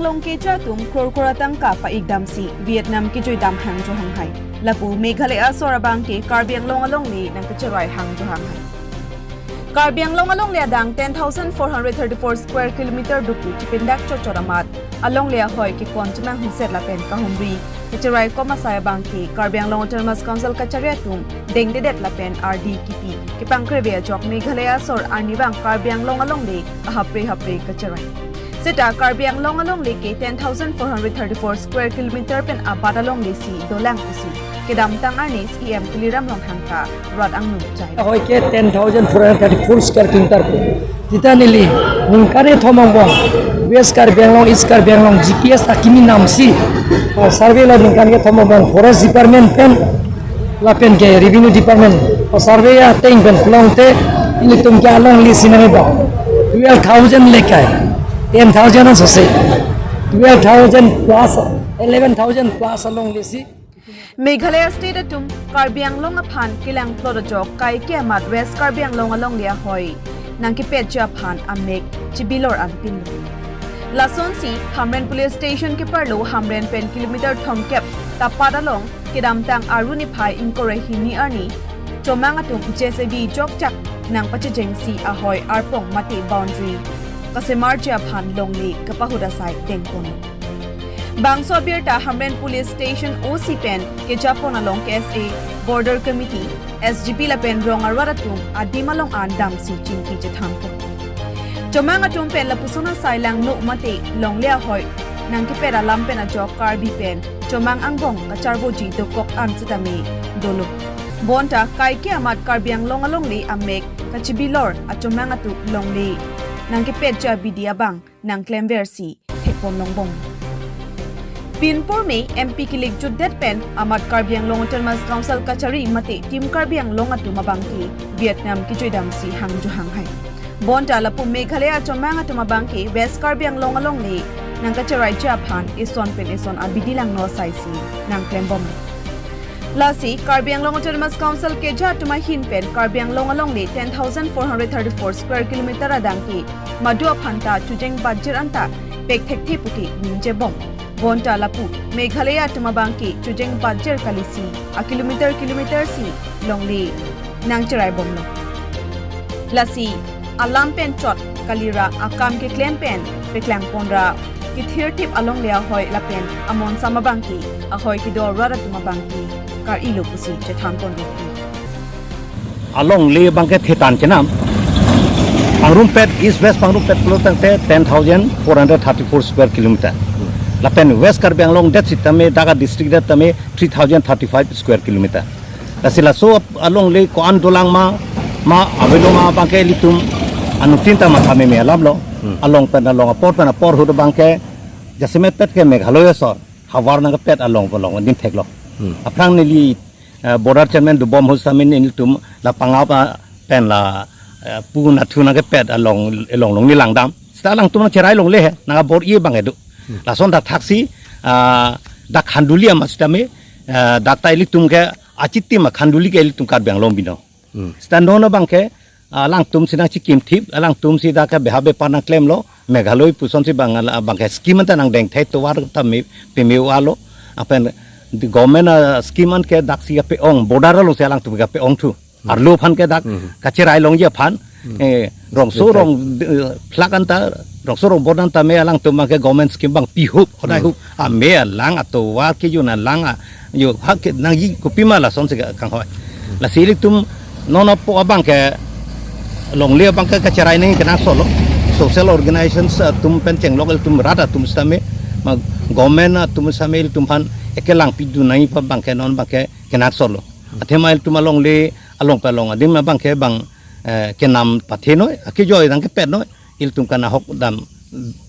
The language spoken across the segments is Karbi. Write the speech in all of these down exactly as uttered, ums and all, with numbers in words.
Along keja atum kror kror atangka pa-ik damsi Vietnam kejui dam hangjo hanghai. Lapu Meghalaya asor abangke Karbi Anglong alongle nangkecherai hangjo hanghai. Karbi Anglong alongle adang ten thousand four hundred thirty-four square kilometer dopu chipindak chotchot amat alongle ahoi kekon chenang huset lapen kahumri kecherai kom asai abangke Karbi Anglong Autonomous Council kachari atum dengdedet lapen ardi kipi kepangkreve ajok Meghalaya asor arnivang Karbi Anglong alongle ahapre hapre kacherai. Seta Karbi Anglong alongle ke ten thousand four hundred thirty-four square kilometer pen abat alongle si dolang pusi kedamtang arni C E M Tuliram Ronghang ta rat angno chai. Ahoi ke ten thousand four hundred thirty-four square kilometer pu. Seta neli ningkan kethom angbong West Karbi Anglong, East Karbi Anglong G P S akimi namsi, ah, survey lo ningkan kethom angbong Forest Department pen lapen ke Revenue Department, ah, survey ateng pen klong te ilitum ke alongle si nang ba twelve thousand lekai, ten thousand an sose, twelve thousand plus, eleven thousand plus alongle si. Meghalaya State atum Karbi Anglong aphan kelang plot ajok kaike amat West Karbi Anglong alongle ahoi nangkepetji aphan amek chibilor anpinlo. Lasonsi Hamren Police Station keparlo Hamren pen kilometer thomkep tapat along kedamtang Arni phai ingkoi ra hini arni chomang atum J C B jokjak nangpachejengsi ahoi arpong mate boundary kasemarji aphan longle kapahut asai dengpon. Bangso abirta Hamren Police Station O C pen kejapon along K S A, Border Committee, S G B lapen rong arat atum adim along an damsi chingki chethanpon. Chomang atum pen lapuson asai langno mate longle ahoi nangkepet alam pen ajok Karbi pen chomang angbong kacharvoji dokok an setame dolo. Bonta kaike amat Karbi Anglong alongle amek kachibilor achomang atum longle nangkepetji abidi abang nangklemversi thekpon longbom. Pinpur me M P kilik jutdet pen amat Karbi Anglong Autonomous Council kachari mate Team Karbi Anglong atum abangke Vietnam kejui damsi hangjo hanghai. Bonta lapu Meghalaya achomang atum abangke West Karbi Anglong alongle nangkacheraiji aphan eson pen eson abidi langno asaisi nangklembom. Lasi Karbi Anglong Autonomous Council keja atum ahin pen Karbi Anglong alongle ten thousand four hundred thirty-four square kilometer adang ke madu aphan ta chujeng bajir anta pek thekthe puke ningjebom. Bonta lapu Meghalaya atum abangke chujeng bajir kalisi a kilometer kilometer si longle nangcheraibomlo. Lasi alam pen chot kalira akam keklem pen peklangponra kethirthip alongle ahoi lapen amonsam abangke ahoi kedo arat atum abangke kar-ilo pusi chethanpon rikti. Alongle abangke thetan chenam. Pangrumpet, East West pangrumpet pulo tangte ten thousand four hundred thirty-four square kilometer. Lapen West Karbi Anglong det sitame, dak a district det tame three thousand thirty-five square kilometer. Lasi laso alongle ko-an dolang ma, ma avelo ma abangke ilitum anuttin ta matha meme alamlo. Hmm. Along pen along apor pen apor ahut abangke jasemet pet ke Meghalaya asor havar nangkepet along along adim theklo. Hmm. Aphrang neli, eh, border chairman dobom ahut sitame nelitum la Pangap, ah, pen la, eh, pu nathu nangkepet along, along along neli langdam. Seta alangtum nangcherai longle he, nang abor-i abang edo. Hmm. Lason dak thaksi, ah, dak Khanduli amat sitame, eh, dak ta ilitum ke achitim a Khanduli ke ilitum Karbi Anglong binong. Hmm. Seta non abangke, ah, alangtum si nangchikimthip, alangtum si dak ke beha bepar nangklemlo, Meghalaya pusonsi abang, abangke scheme anta nangdengthek tovar ta me, peme-o-alo, lapen the government, ah, scheme an ke daksi kape-ong, border alongsi alangtum kape-ong thu. Hmm. Arlo aphan ke dak, hmm, kacherai longji aphan, hmm, eh, rongso, rongso rong, eh, phlak anta, rongso rongbor anta me alangtum abangke government scheme abang pihup, hodai, hmm, hup, ame alang atovar kejun alang a, yo, hak ke nangji kopima lasonsi ka-, kanghoi. Lasi ilitum non apo abangke longle abangke kacherai nangji kenangsotlo. Social organizations atum pen chenglok ilitum rat atum sitame, ma government atum sitame ilitum aphan ekelang pidun nangji pu abangke non abangke kenangsotlo. Athema ilitum alongle along pen along adim abangke bang, eh, kenam pathenoi, akejoi nangkepetnoi, ilitum kanahok dam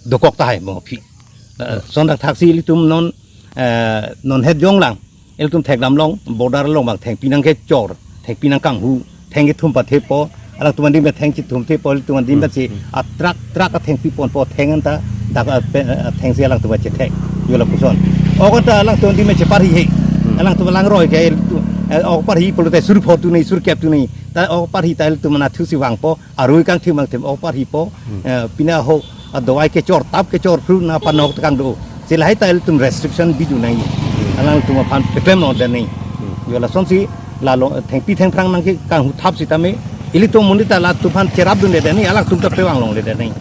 dokok tahai mo aphi. Eh, lason dak thaksi ilitum non, eh, non het jonglang, ilitum thekdam long, border along abang thengpi nangkechor, thengpi nangkanghu, theng kethum pathepo, alangtum adim ke theng chethum thepo, ilitum adim, hmm, ke si, hmm, a truck, truck athengpi ponpo, theng anta, dak a pe-, a thengsi alangtum chethek, yo lapuson. Ok anta alangtum adim ke cheparhi he, hmm, alangtum alangroi ke, ilitum, eh, ok parhi pulote sur pho tu nangji, sur kep tu nangji, ta ok parhi ta ilitum nathusi vangpo, arui kangthim kangthim ok parhipo, hmm, eh, pine ahok, adawai kechor tap kechor phru na panok tekang do. Si lahai ta ilitum restriction bidun nangji. Alangtum aphan peklem longdet nangji. Jo lasonsi lalo thengpi thengphrang nangkekanghu thap sitame ilitum monit ta latum aphan cherapdundet nangji, alangtum ta pevang longledet nangji.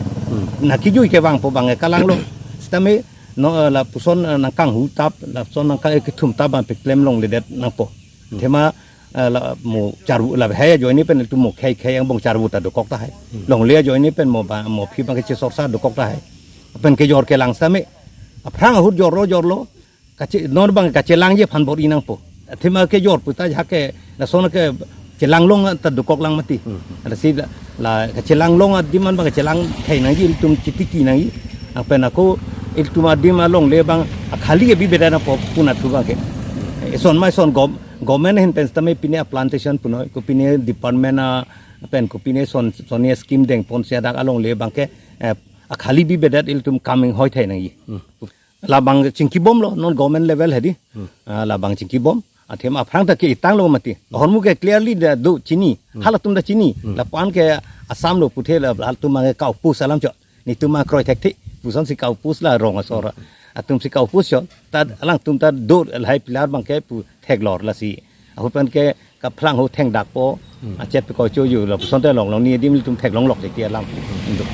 Na kijui kevangpo abang ke kalang lo. Sitame no, eh, lapuson, eh, nangkanghu tap, lapuson nangkang, eh, kethum tap abang peklem longledet nangpo. Athema, eh, la mo charvu, lahai ajoine pen ilitum mo khei khei angbong charvu ta dokok tahai. Longle ajoine pen mo ba, mo aphi abang kechesorsa dokok tahai. Pen kejor kelang sitame aphrang ahut jorlo jorlo, kache, non abang kachelangji aphan bor-i nangpo. Athema kejor puta jake lason kechelang long ta dokok lang mati. Lasi la, la kachelang long adim an abang kachelang khei nangji, ilitum chitiki nangji. Lapen ako ilitum adim alongle abang akhali abi beda nangpo puna thu abang ke. Eson ma eson gov-, government ahin pen sitame pine a plantation punoi, kopine department a pen kopine son, sonni scheme dengponsi adak alongle abang ke, eh, akhali bibedet ilitum coming hoi thai nangji. Labang chingkibomlo, non government level hedi. Ah, labang chingkibom. Athema aphrang ta ke-itanglo mati. Ahormu ke clearly da do chini. Halatum ta chini. Lapu-an ke Assam lo puthe la halatum abang ke ka-oppose alam chot. Netum abang kroi thekthe. Pusonsi ka-oppose la rong asor. Atumsi ka-oppose chot. Ta alangtum ta do lahai pillar abang ke pu theklor lasi. Ahut pen ke kaphrang ho thengdakpo. Achet pe ko choju lapuson te longlong, ne adim ilitum theklonglok le ti alam. Indo.